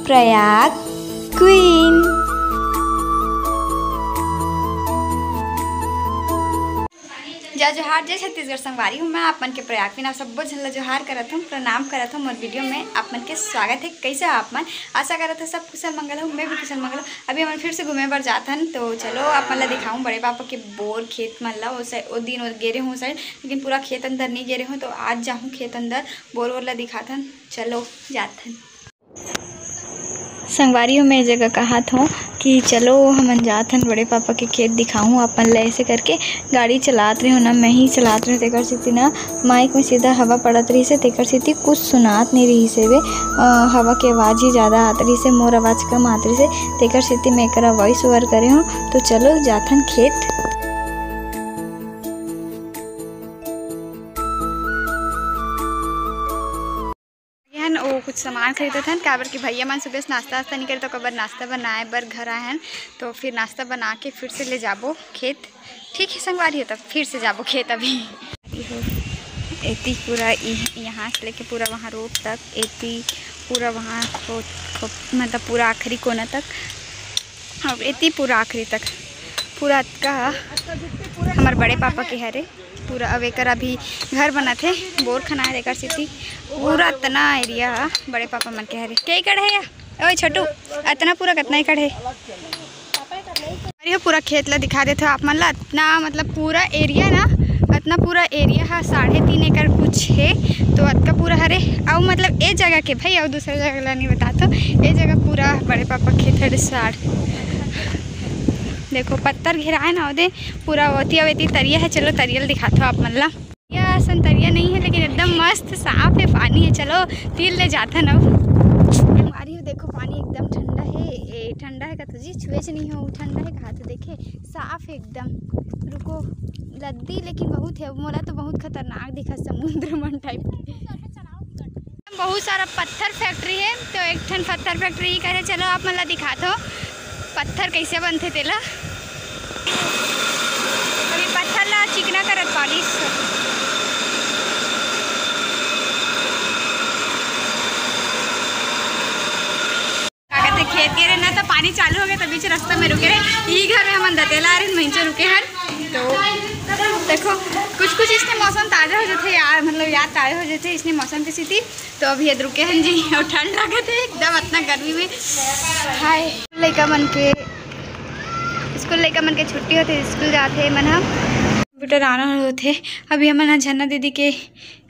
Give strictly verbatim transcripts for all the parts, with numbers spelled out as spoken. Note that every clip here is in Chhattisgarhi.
प्रयाग क्वीन। जय जोहार, जय छत्तीसगढ़ संगवारी हो। मैं आप मन के प्रयाग क्वीन, आप सब्बो झन ला जोहार करत हूँ, प्रणाम करत हूँ। मोर वीडियो में आप मन के स्वागत है। कैसे हो आप मन? आशा करत हूँ सब कुशल मंगल हो, मैं भी कुशल मंगल हो। अभी हमन फिर से घूमे बर जात हन, तो चलो आप मन ला दिखाऊँ बड़े पापा के बोर खेत मन ला। वो साइड, वो दिन वो गे रहे हूँ साइड, लेकिन पूरा खेत अंदर नहीं गे रहे हूँ, तो आज जाहूँ खेत अंदर, बोर वोर ला दिखात हन। चलो जात हन। संगवारी हो, मैं ए जगह कहत हौं कि चलो हमन जात हन बड़े पापा के खेत दिखाहूँ अपन ला। ऐसे करके गाड़ी चलात रहे हो ना, मैं ही चलात रहे हो, तेकर सेती ना माइक में सीधा हवा पड़त रहिस हे, तेकर सेती कुछ सुनात नहीं रहिस हे बे। अ, हवा के आवाज़ ही ज़्यादा आत रहिस हे, मोर आवाज़ कम आत रहिस हे, तेकर सेती मैं एकरा वॉइस ओवर करे हूँ। तो चलो जाथन खेत। हन, ओ कुछ सामान खरीदत हन, काबर कि भैया मन सुबह से नाश्ता वास्ता नहीं करे, तो ओकर बर नाश्ता बनाए बर घर आए हन। तो फिर नाश्ता बना के फिर से ले जाबो खेत। ठीक है संगवारी हो, तब फिर से जाबो खेत। अभी एती पूरा इ-, यहाँ से लेके पूरा वहाँ रोड तक, एती पूरा वहाँ को, को, मतलब पूरा आखिरी कोना तक, और एती पूरा आखिरी तक, पूरा अतका हमर बड़े पापा के हरे। पूरा अब एकर अभी घर बनत हे, बोर खनाए, एकर सेती पूरा अतना एरिया ह बड़े पापा मन के हरे। के एकड़ हे या? ओए छोटू, अतना पूरा कतना एकड़ हे? अरे, ये पूरा खेत ला दिखा देथे आप मन ला। अतना, मतलब, पूरा एरिया ना, अतना पूरा एरिया ह साढ़े तीन एकड़ कुछ हे, तो अतका पूरा हरे। अउ, मतलब, ए जगह के भाई, अउ दूसरा जगह ला नहीं बताथों, ए जगह पूरा बड़े पापा खेत हरे साढ़। देखो, पत्थर घेराए ना ओदे, पूरा ओती अउ एती तरिया हे। चलो, तरिया ल दिखाथों आप मन ला। या असन तरिया नहीं है, लेकिन एकदम मस्त साफ है पानी है। चलो, तीर ले जाथन अब। संगवारी हो, देखो, पानी एकदम ठंडा है। ए, ठंडा है कतो जी, छुए से नहीं हो, ठंडा है कहा तो देखे, साफ है एकदम। रुको, लद्दी लेकिन बहुत है, मोला तो बहुत खतरनाक दिखा समुद्र मन टाइप के। बहुत सारा पत्थर फैक्ट्री है, तो एक ठन पत्थर फैक्ट्री ही करे। चलो, आप मन ला दिखाथों पत्थर कैसे बनथे तेला। अभी पत्थर ला चिकना करत पालिस। का कहते, खेत के रहे ना, तो पानी चालू हो गया, तो बीच रास्ता में रुके रहे। यही घर में हमन दतेला रहे, वहीं से रुके हन। तो देखो, कुछ कुछ इसने मौसम ताजा हो जाते यार, मतलब याद ताजा हो जाते इसने मौसम के सेती। तो अभी ये रुके हन जी, और ठंड लगत है एकदम, इतना गर्मी में। हाय, लइका मन के स्कूल, लइका मन के छुट्टी होथे, स्कूल जाथे मन ह। कंप्यूटर आना होथे। अभी हमन ह झरना दीदी के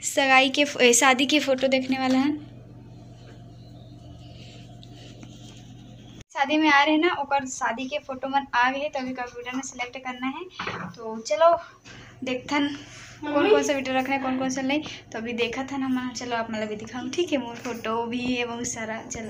सगाई के फो-, ए, शादी के फोटो देखने वाला हन। शादी में आ रहे ना, ओकर शादी के फोटो मन आ गए, तो अभी कंप्यूटर में सिलेक्ट करना है। तो चलो देखथन कौन कौन सा वीडियो रखना है, कौन कौन सा नहीं। तो अभी देखत हन हमन, चलो आप मन ला भी दिखाऊँ, ठीक है, मोर फोटो भी है बहुत सारा। चलो,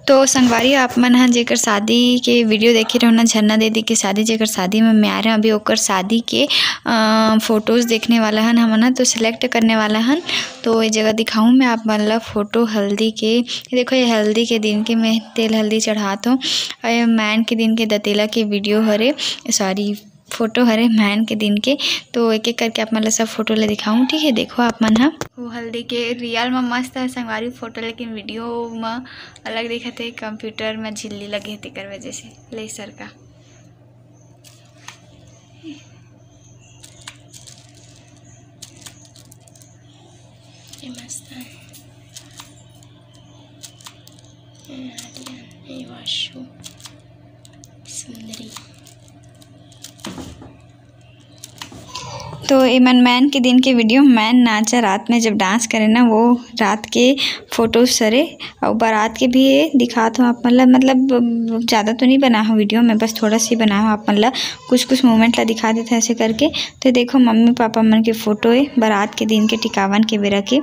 तो संगवारी, आप मन ह जेकर शादी के वीडियो देखे रहो ना, झरना दीदी के शादी, जेकर शादी में मैं आ रहे हूँ, अभी ओकर शादी के, अ, फोटोज देखने वाला हन हमन ह, तो सिलेक्ट करने वाला हन। तो ये जगह दिखाऊँ मैं आप मन ला फोटो हल्दी के। ये देखो, ये हल्दी के दिन के मैं तेल हल्दी चढ़ात हूँ, और ये मैन के दिन के दतेला के वीडियो हरे, सॉरी, फोटो हरे मैन के दिन के। तो एक एक करके आप मन ला सब फोटो ला दिखाऊँ, ठीक है? देखो आप मन ह, वो हल्दी के रियल में मस्त है संगवारी फोटो, लेकिन वीडियो में अलग दिखत है, कंप्यूटर में झिल्ली लगे है, तेकर वजह से लेसर का। ये मस्त है। ये नारियल, ये वाशु, सुंदरी। तो एमन मैन के दिन के वीडियो, मैन नाचा रात में जब डांस करे ना, वो रात के फोटो सरे। और बारात के भी ये दिखात हूँ आप मन ला, मतलब ज़्यादा तो नहीं बना हूँ वीडियो में, बस थोड़ा सी बना हूँ आप मन ला, कुछ कुछ मोमेंट ला दिखा देते ऐसे करके। तो देखो, मम्मी पापा मन के फोटो है बारात के दिन के, टिकावन के बेरा के।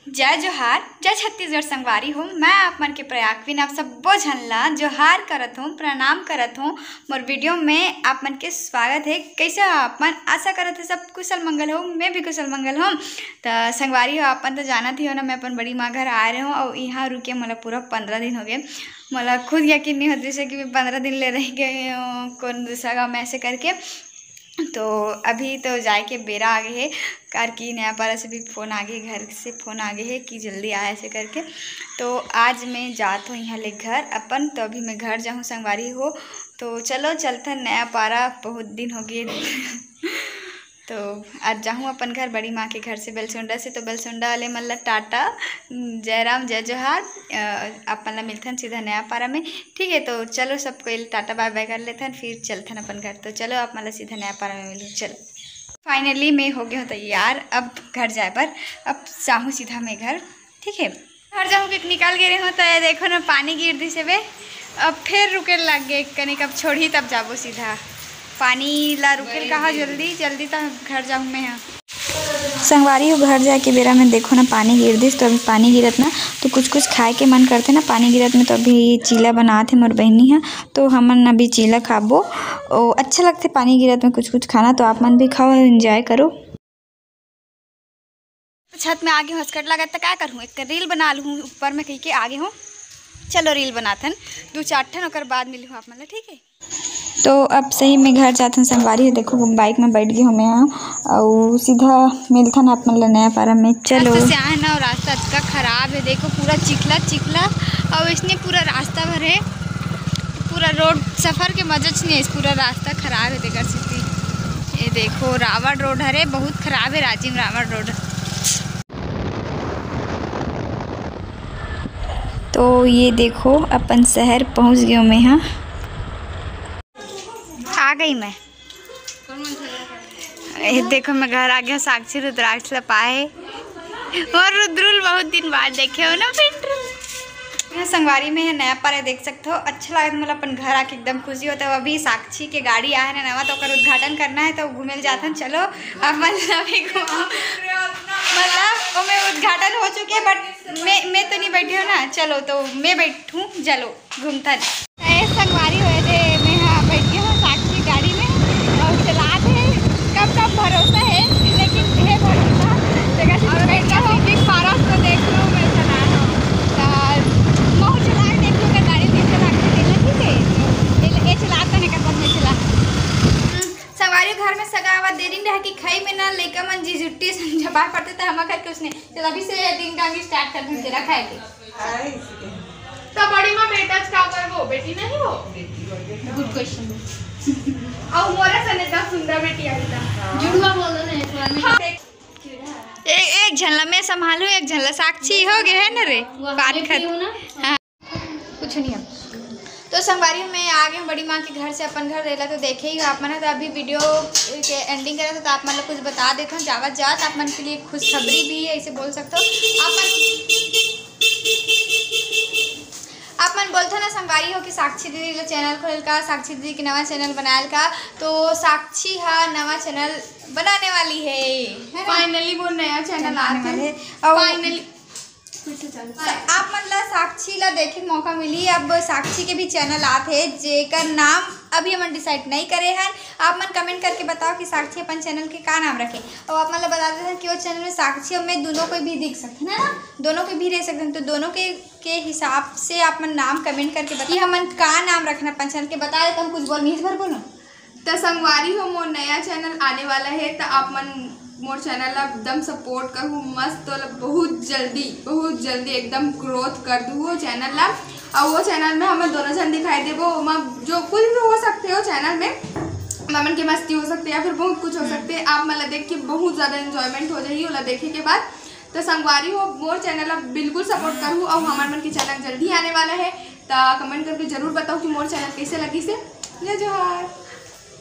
जय जोहार, जय छत्तीसगढ़ संगवारी हो। मैं आप मन के प्रयाग क्वीन, आप सब्बो झन ला जोहार करत हूँ, प्रणाम करत हूँ। मोर वीडियो में आप मन के स्वागत है। कैसे हो आप मन? आशा करत है सब कुशल मंगल हो, मैं भी कुशल मंगल हूँ। तो संगवारी हो, आप मन तो जानत ही हो ना, मैं अपन बड़ी माँ घर आए रहे हूँ और यहाँ रुके मोला पूरा पंद्रह दिन हो गए। मोला खुद यकीन नहीं होत रहिस कि मैं पंद्रह दिन ले रह गए हूँ कौन दूसरा गाँव में, ऐसे करके। तो अभी तो जाए के बेरा आ गे हे, काबर कि नयापारा से भी फोन आ गे, घर से फोन आ गे हे कि जल्दी आ ऐसे करके। तो आज मैं जात हूँ यहाँ ले घर अपन, तो अभी मैं घर जाहूँ संगवारी हो। तो चलो चलथन नयापारा, बहुत दिन हो गए। तो आज जाहूँ अपन घर बड़ी माँ के घर से बेलसोंडा से। तो बेलसोंडा वाले मन ला टाटा, जय राम, जय जोहार। अ, आप मन ला मिलथन सीधा नयापारा में, ठीक है। तो चलो सबको टाटा बाय बाय कर लेथन, फिर चलथन अपन घर। तो चलो आप मन ला सीधा नयापारा में मिलूँ। चलो, फाइनली मैं हो गया हूँ तैयार अब घर जाए बर। अब जाहूँ सीधा मैं घर, ठीक है। घर जाहूँ के निकल गे रहे हूँ तो ये देखो ना, पानी गिर दिस हे बे। अब फिर रुके लग गे कनिक, अब छोड़ही तब जाबो सीधा। पानी ला रुके कहा जल्दी जल्दी, तब घर जाहूँ मैं। हाँ संगवारी हो, घर जाए के बेरा में देखो ना, पानी गिर दिस, तो अभी पानी गिरत ना तो कुछ कुछ खाए के मन करथे ना पानी गिरत में। तो अभी चीला बनात हे मोर बहिनी ह, तो हमन अभी चीला खाबो। ओ, अच्छा लगथे पानी गिरत में कुछ कुछ खाना, तो आप मन भी खाओ, एंजॉय करो। छत में आगे हूँ, हसकट लागत त का करहूँ, एक रील बना लूँ ऊपर में कह के आगे हूँ। चलो रील बनाथन दू चार ठन, ओकर बाद मिलहूँ आप मन ला, ठीक है। तो अब सही में घर जाथन संगवारी हो। देखो बाइक में बैठ गई हूँ मैं यहाँ, अउ सीधा मिलथन आप मन ला नयापारा में। चलो। से आए ना, रास्ता अतका खराब है, देखो पूरा चिखला चिखला, और इसने पूरा रास्ता भर है, पूरा रोड सफर के मजा च नहीं है, पूरा रास्ता खराब है। देखो सिटी, ये देखो रावण रोड हरे, बहुत खराब है रांची में रावण रोड। तो ये देखो अपन शहर पहुँच गयो मैं, हाँ आ गई मैं। ये देखो मैं घर आ गया, साक्षी रुद्राक्ष ला पाए और रुद्रुल बहुत दिन बाद देखे हो ना पिंटरू। यहाँ संगवारी में है नयापारा, देख सकते हो, अच्छा लगता है, मतलब अपन घर आके एकदम खुशी होता है। अभी साक्षी के गाड़ी आया है ना नवा, तो ओकर उद्घाटन करना है, तो घूमे ल जाथन। चलो अब मतलब भी घूमो, मतलब ओमे उद्घाटन हो चुके है, बट मैं मैं तो नहीं बैठी हूँ ना। चलो तो मैं बैठूँ, चलो घूमथन। ए संगवारी होए दे, मैं हाँ बैठ गया हूँ साक्षी गाड़ी में और चलात हे। कम कम भरोसा है, लेकिन है भरोसा। जगह से और बैठ गया हूँ। पारस को देख लो, मैं चला रहा हूँ। तो मैं चला के देख लूँगा, गाड़ी में चला के देना, ठीक है? ये, ये चलाता है, कर मैं चला। संगवारी घर में सगा आवा देरी रह कि खाई में ना लइका मन जी जुट्टी झपा पड़ते, तो हम करके उसने चल अभी से दिन का भी स्टार्ट कर दे तेरा खाए के। तो बड़ी माँ बेटा का कर वो बेटी नहीं हो? गुड क्वेश्चन। और मोरा सने इतना सुंदर बेटी आई था। जुड़वा बोलो ना एक बार में। हाँ। एक एक झन ला मैं संभालू, एक झन ला साक्षी हो गए है ना रे। वो पान बेटी खत हो ना? हाँ। कुछ नहीं है। तो संगवारी, मैं आ गई हूँ बड़ी माँ के घर से अपन घर रेला, तो देखे ही हो आप मन ह। तो अभी वीडियो के एंडिंग करा था, तो आप मन ला कुछ बता देता हूँ। जावत जात आप मन के लिए खुशखबरी भी है, ऐसे बोल सकते हो। आप मन, आप मन बोलते ना संगवारी हो कि साक्षी दीदी का चैनल खोल का, साक्षी दीदी के नवा चैनल बनायल का, तो साक्षी हा नवा चैनल बनाने वाली है, है ना? फाइनली वो नया चैनल आने वाले है। और फाइनली आप मन ला साक्षी ला देखे के मौका मिली। अब साक्षी के भी चैनल आत हे, जेकर नाम अभी हमन डिसाइड नहीं करे हन। आप मन कमेंट करके बताओ कि साक्षी अपन चैनल के का नाम रखे, और आप मन ला बता देते हैं कि वो चैनल में साक्षी और मैं दोनों कोई भी दिख सकते हैं, है ना, दोनों कोई भी रह सकते हैं। तो दोनों के के हिसाब से आप मन नाम कमेंट करके बताओ कि हमन का नाम रखना अपन चैनल के। बता देता हूँ, कुछ बोल, मिस भर बोलो। त संगवारी हो, मोर नया चैनल आने वाला है, त आप मन मोर चैनल ला एकदम सपोर्ट करहु, मस्त वाला, बहुत जल्दी, बहुत जल्दी एकदम ग्रोथ कर दू वो चैनल ला। और वो चैनल में हमन दोनों जन दिखाई देबो, ओमा जो कुछ भी हो सकते हो चैनल में, हमन के मस्ती हो सकते या फिर बहुत कुछ हो सकते। आप मन ला देख के बहुत ज्यादा एंजॉयमेंट हो जाही ओला देखे के बाद। त संगवारी हो, मोर चैनल ला बिल्कुल सपोर्ट करहु और हमर मन के चैनल जल्दी आने वाला है। त कमेंट करके जरूर बताओ कि मोर चैनल कैसे लगिस हे। जय जोहार।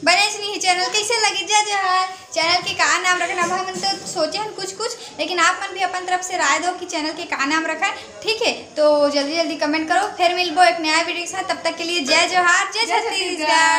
बने सुनी चैनल कैसे लगी? जय जोहार। चैनल के का नाम रखना, अब हमन तो सोचे हन कुछ कुछ, लेकिन आप मन भी अपन तरफ से राय दो कि चैनल के का नाम रखन, ठीक है? तो जल्दी जल्दी कमेंट करो, फिर मिलबो एक नया वीडियो के साथ। तब तक के लिए जय जोहार, जय जय छत्तीसगढ़। छत्तीसगढ़।